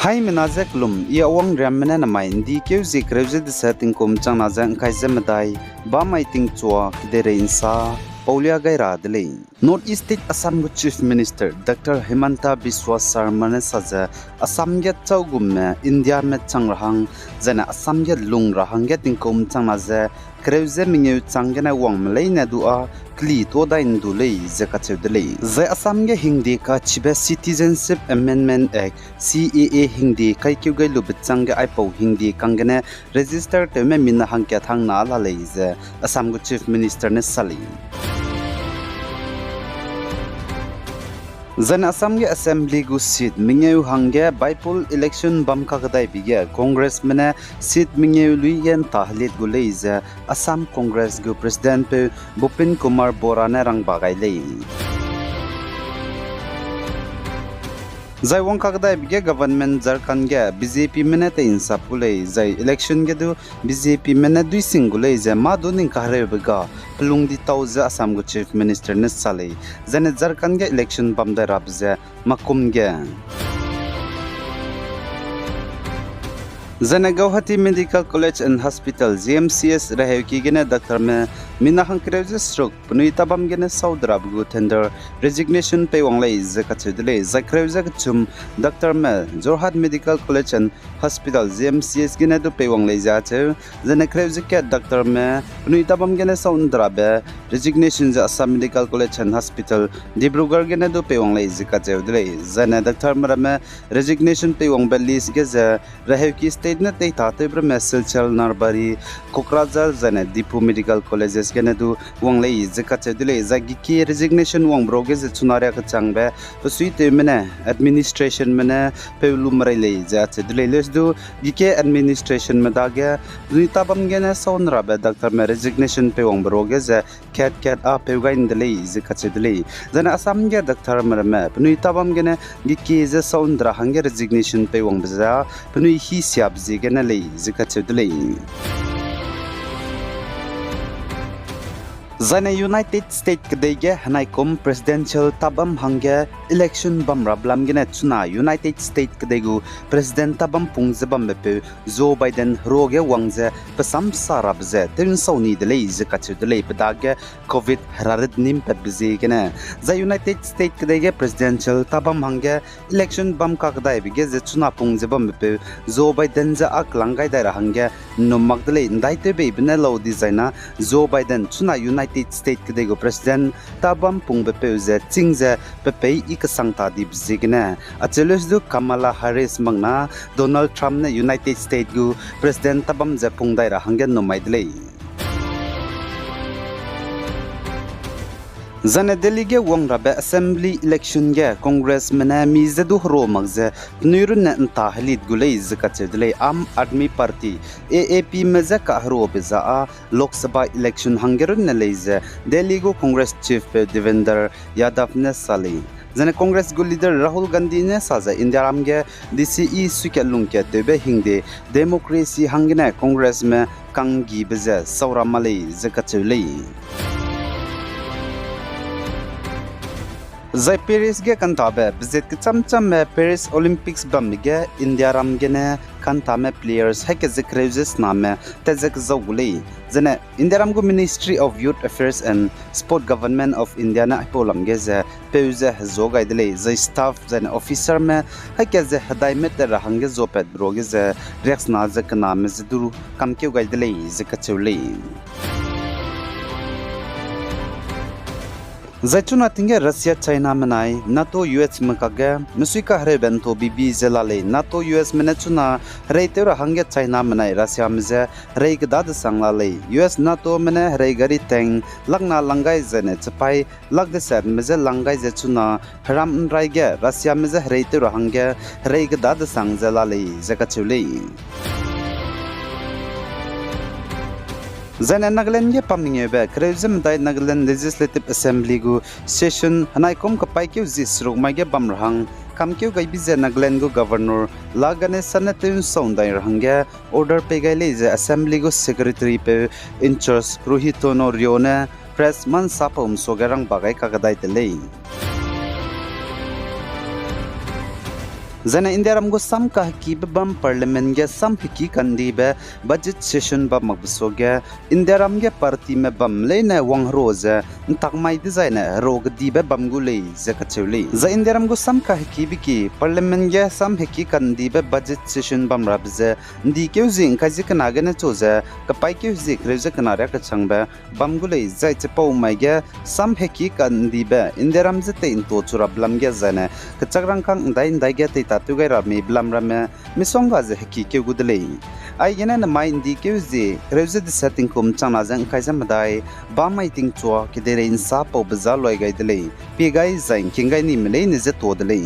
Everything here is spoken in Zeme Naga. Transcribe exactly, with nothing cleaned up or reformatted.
Haimena ze kelum, I Awang Riamme ne namai ’ndi keu zie kereu ze deset tingkum changna ze ’ngkai ze medai, bamai tingchua kedeirei ’nsa paulia gai ra de lei. North East State Assam gu Chief Minister Doctor Himanta Biswa Sarma ne sa ze, Assam ge châugumme Indiame chang ra hang, zaine Assam ge lung ra hangge tingkum changna ze kereu ze mengeu chang gene wangme leine du â keli tuâ dai ’ndu lei ze kacheu de lei. Zai Assam ge hingde kachibe Citizenship Amendment Act, C A A hingde kaikeu gai lube chang ge aipau hingde kang gene register tewme mina hangkat hangna la lei ze Assam gu Chief Minister ne sa lei. Zaine Assam ge Assembly gu seat mengeu hangge by-poll election bam kakdaibe ge Congressme ne seat mengeu lui ge ’nta helit gu lei ze Assam Congress gu President peu Bupin Kumar Bora ne rangba gai lei. Zai wang kakdaibe ge government Jharkhand ge B J Pme ne tei ’nsap gu lei, zai election ge du B J Pme ne duising gu lei ze mâ du ning kahereube ga pelung di tau ze Assam gu Chief Minister ne sa lei. Zaine Jharkhand ge election bam dai rabe ze makum ge Zaine Gauhati Medical College and Hospital, G M C H, reheuki gene doctorme mina hangkereu ze seruk penui tabam gene sau de rabe gu tender resignation peiwang lei ze kacheu de lei. Zai kereu ze kechum doctorme Jorhat Medical College and Hospital, G M C H gene du peiwang lei ze acheu. Zaine kereu ze kat doctorme penui tabam gene sau ’nde rabe resignation ze Assam Medical College and Hospital, Dibrugarh gene du peiwang lei ze kacheu de lei. Zaine doctorme ramme resignation peiwangbe list ge ze reheuki state ne teitâtewbe ramme Silchar, Nalbari, Kokrajhar zaine Diphu Medical Colleges gene du wang lei ze kacheu de lei. Zai gike resignation wangbe ruage ze chuna riakechangbe besuitewme ne administrationme ne peu lu merei lei ze acheu de lei. Leuse du gike administrationme dage penui tabam gene sau ’nde rabe doctorme resignation peiwangbe ruage ze kat kat â peu gai ’nde lei ze kacheu de lei. Zaine Assam ge doctorme ramme penui tabam gene gike ze sau ’nde ra hangge resignation peiwangbe ze â penui hisiabe ziegene lei ze kacheu de lei. Zaine United States kedei ge henaikum presidential tabam hangge election bam rabe lam gene chuna United States kedei gu president tabam pung ze bambepeu Joe Biden heruage wang ze pe samsa rabe ze tew ’nsau ni de lei ze kacheu de lei, pe dage covid herarit nim patbe ziegene. Zai United States kedei ge presidential tabam hangge election bam kakdaibe ge ze chuna pung ze bambepeu Joe Biden ze â kelang gai dai ra hangge ’nnum mak de lei. ’Ndaitewbeibe ne lau dizaina Joe Biden chuna United States kedei gu president tabam pungbepeu ze chîng ze pe pei i kesang ta dibe ziegene. Acheu leuse du Kamala Harris makna Donald Trump ne United States gu president tabam ze pung dai ra hangge ’nnum mai de lei. Zaine Delhi ge wang rabe assembly election ge Congressme ne mi ze du herua mak ze penui runne ’nta helit gu lei ze kacheu de lei. Aam Aadmi Party, A A Pme je kaheruabe za â Lok Sabha election hangge runne lei ze Delhi gu Congress chiefpeu Devendra Yadav ne sa lei. Zaine Congress gu leader Rahul Gandhi ne sa ze Indiaram ge lisi i suikat lungkat tewbe hingde democracy hanggene Congressme kanggibe ze saura ma lei ze kacheu lei. Zai Paris ge kantabe bezet kechâmchâmme Paris Olympics bambe ge Indiaram gene kantame players haî kat ze kereu ze sename tat ze kezau gu lei. Zaine Indiaram gu Ministry of Youth Affairs and Sport, Government of India ne aipau lam ge ze peu ze hezua gai de lei, zai staff zaine officerme haî kat ze hedaime tat ra hangge zuapatbe ruage ze riaksena ze kename ze du kamkeu gai de lei ze kacheu lei. Zai chuna ting ge Russia Chiname nai NATO USme kakge mesui kahereube ’nto bibi ze la lei. NATO USme ne chuna hereitew ra hangge Chiname nai Russiame je herei keda desang la lei. US NATOme ne herei gari tank lakna lang gai zaine chipaî lak desatme je lang gai ze chuna heram ’nrai ge Russiame je hereitew ra hangge herei keda desang ze la lei ze kacheu lei. Zaine Nagaland ge pamengeube kereu ze medai Nagaland Legislative Assembly gu session henaikum kapaîkeu zi seruk mai ge bam ra hang kamkeu gaibe ze Nagaland gu Governor La Ganesan ne tew ’nsau ’ndai ra hangge order pei gai lei ze Assembly gu Secretarypeu in-charge Ruhitono Rio ne press mansapau ’msuage rangba gai kakdai de lei. Zaine Indiaram gu sam kahekibe bam Parliament ge sam heki kandibe budget session bam makbe suage, Indiaram ge partyme bam leine wangherua ze ntak mai dezaine herua kedibe bam gu lei ze kacheu lei. Zai Indiaram gu sam kahekibe ki Parliament ge sam heki kandibe budget session bam rabe ze, ndi keu zie ngkai ze kena gene chu ze, kepaî keu zie kereu ze kena riâ kechangbe bam gu lei, zai chipau mai ge sam heki kandibe Indiaram ze tei ntua chu rabe lam ge zaine kechak rangkâng ndai ndai ge tei tatew gai ra meibe lam ramme misongga ze heki keu gu de lei. Aigene nemai ndi keu zie kereu ze deset tingkum changna ze ngkai ze medai, bam mai tingchua kedeirei nsa paube za luai gai de lei, pie gai zai ngking gai nime leine ze tuâ de lei.